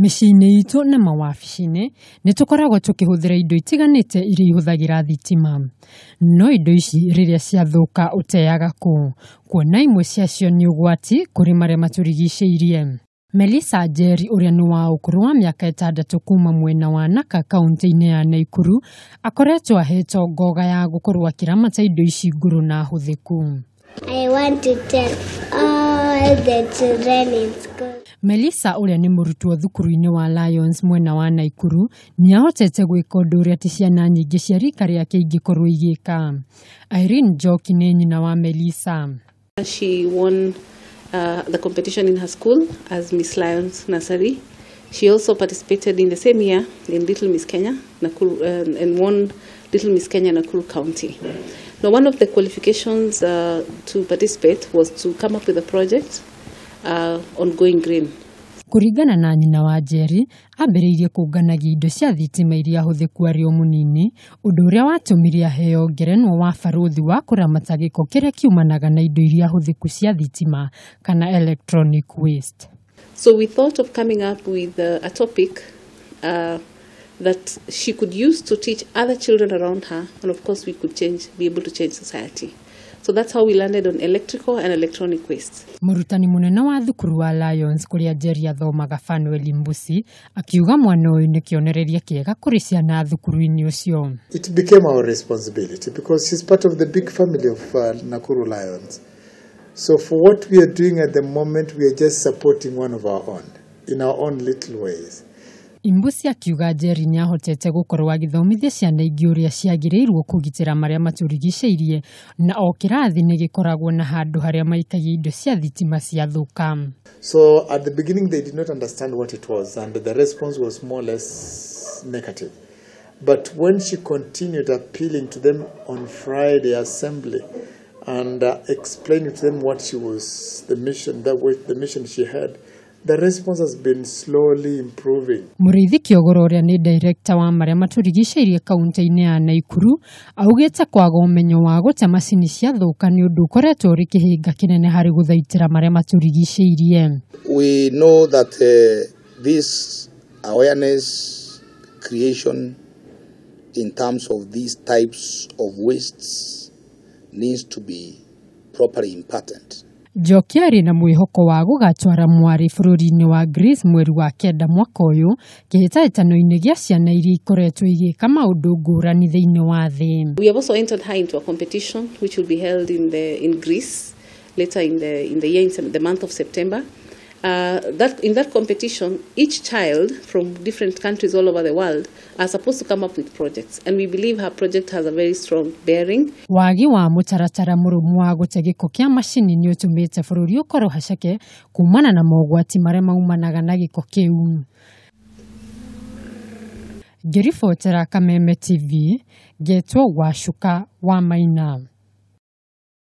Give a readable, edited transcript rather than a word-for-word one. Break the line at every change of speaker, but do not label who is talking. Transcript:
Mĩciĩ-inĩ itũ na mawabici-inĩ nĩ tũkoragwo tũkĩhũthĩra indo itiganĩte iria ihũthagĩra thitima. No indo ici rĩrĩa ciathũka ũteaga kũ? Kuona imwe ciacio nĩ ũgwati kũrĩ marĩa matũrigicĩirie. Melissa Njeri ũrĩa nĩ wa ũkũrũ wa mĩaka 6 kuma mwena wa Naka kaũntĩ-inĩ ya Naikuru akoretwo ahetwo ngoga ya gũkorwo akĩramata indo ici ngũrũ na hũthĩku.
I want to tell all the children in school.
Melissa ũrĩa nĩ mũrutwo thukuru-inĩ wa Lions mwena wa Naikuru nĩ ahotete gwĩka ũndũ ũrĩa ti ciana nyingĩ cia rika rĩake ingĩkorwo igĩka. Irene Njoki nĩ nyina wa Melissa.
She won the competition in her school as Miss Lions Nursery. She also participated in the same year in Little Miss Kenya Nakuru, and won Little Miss Kenya Nakuru County. Now, one of the qualifications to participate was to come up with a project on going green.
Kũringana na nyina wa Njeri, ambĩrĩirie kũnganagia indo cia thitima iria hũthĩku arĩ o mũnini, ũndũ ũrĩa watũmire aheo ngerenwa wa barũthi wa kũramata gĩko kĩrĩa kiumanaga na indo iria hũthĩku cia thitima kana electronic waste.
So we thought of coming up with a topic that she could use to teach other children around her, and of course we could be able to change society. So that's how we landed on electrical and electronic waste.
Mũrutani mũnene wa thukuru wa Lions kũrĩa Njeri athomaga Fanuel Mbusi akiuga mwana ũyũ nĩ kĩonereria kĩega kũrĩ ciana thukuru-inĩ ũcio.
It became our responsibility because she's part of the big family of Nakuru Lions. So for what we are doing at the moment, we are just supporting one of our own in our own little ways.
Imbusi akiuga Njeri nĩ ahotete gũkorwo agĩthomithia ciana ingĩ ũrĩa ciagĩrĩirwo kũgitĩra marĩa matũrigicĩirie na o kĩrathi nĩ gĩkoragwo na handũ harĩa maikagia indo cia thitima ciathũka.
So at the beginning they did not understand what it was, and the response was more or less negative. But when she continued appealing to them on Friday assembly and explaining to them what she was, the mission, that was the mission she had, the response has been slowly improving.
Mũrĩithi Kĩogoro ũrĩa nĩ director wa marĩa matũrigicĩirie kaũntĩ-inĩ ya Naikuru augĩte kwaga ũmenyo wa gũte macini ciathũka nĩ ũndũ ũkoretwo ũrĩ kĩhĩnga kĩnene harĩ gũthaitĩra marĩa matũrigicĩirie.
We know that this awareness creation in terms of these types of wastes needs to be properly imparted.
Njoki arĩ na mwĩhoko wa gũgatwara mwarĩ bũrũri-inĩ wa Greece mweri wa 9 mwaka ũyũ kĩhĩtahĩtano-inĩ gĩa ciana iria ikoretwo igĩka maũndũ ngũrani thĩinĩ wa thĩ.
We have also entered her into a competition which will be held in Greece later in the year, in the month of September. In that competition, each child from different countries all over the world are supposed to come up with projects, and we believe her project has a very strong bearing.
Wagi wa mũtaratara mũrũmu wa gũte gĩko kĩa macini nĩ ũtũmĩte bũrũri ũkorwo haceke kumana na mogwati marĩa maumanaga na gĩko kĩu. Ngĩribotera Kameme TV, ngetwo Wacuka wa Maina.